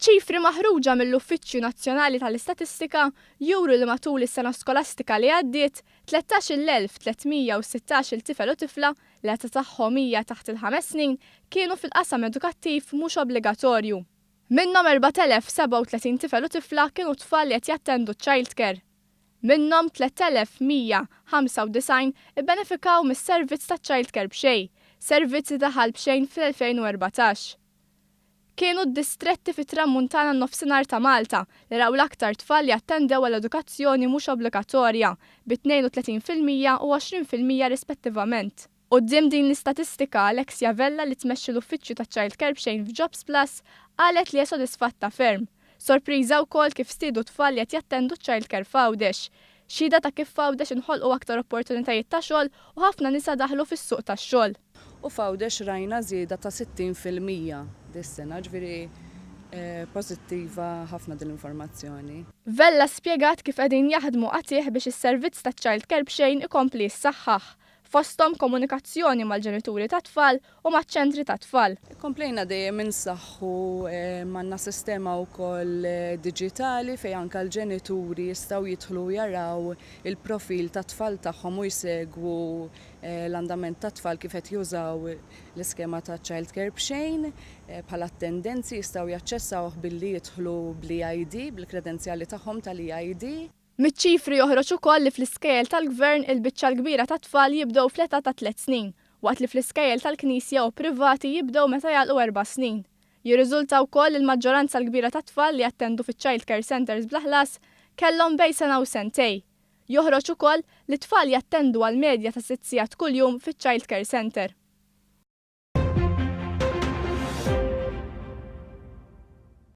Ċifri maħruġa mill-Uffiċċju Nazzjonali tal-Istatistika juru li matul is-sena skolastika li għaddiet, 13,316-il tifel u tifla li l-età tagħhom hija taħt il-ħames snin kienu fil-qasam edukattiv mhux obbligatorju. Minnhom 4,037 tifel u tifla kienu tfal li qed jattendu ċ-childcare. Minnhom 3,195 ibbenefikaw mis-servizz taċ-childcare b'xejn, servizz li daħal b'xejn fl-2014. Kienu d-distretti fit-Tramuntana n-Nofsinhar ta' Malta li raw l-aktar tfal li attendew għal edukazzjoni mhux obbligatorja, bi 32% u 20% rispettivament. Quddiem din l-istatistika, Alexia Vella li tmexxi l-uffiċċju taċ-Childcare b'xejn f'Jobs Plus qalet li hija sodisfatta ferm. Sorpriża wkoll kif żdiedu tfal li qed jattendu ċ-childcare f'Għawdex. Xhieda ta' kif f'Għawdex inħolqu aktar opportunitajiet ta' xogħol u ħafna nisa daħlu fis-suq tax-xogħol. U f'Għawdex rajna żieda ta' 60% dis-sena, ġifieri pożittiva ħafna din l-informazzjoni. Vella spjegat kif qegħdin jaħdmu qatigħ biex is-servizz taċ-childcare b'xejn ikompli jissaħħaħ, fosthom komunikazzjoni mal-ġenituri tat-tfal u maċ-ċentri tat-tfal. Komplejna dejjem insaħħu, għandna sistema wkoll diġitali fejn anke l-ġenituri jistgħu jidħlu u jaraw il-profil tat-tfal tagħhom u jsegwu l-andament tat-tfal kif qed jużaw l-iskema ta' childcare b'xejn bħala attendenzi jistgħu jaċċessawh billi jidħlu bl-EID, bil-kredenzjali tagħhom tal-EID. Miċ-ċifri joħroġ ukoll li fl-iskejjel tal-Gvern il-biċċa l-kbira tat-tfal jibdew fl-età ta' tliet snin, waqt li fl-iskejjel tal-Knisja u privati jibdew meta jagħlqu erba' snin. Jirriżulta wkoll li l-maġġoranza l-kbira tat-tfal li jattendu fiċ-child care centres bla ħlas kellhom bejn sena u sentejn. Joħroġ ukoll li t-tfal jattendu għal medja ta' sitt sigħat kuljum fiċ-child care centre.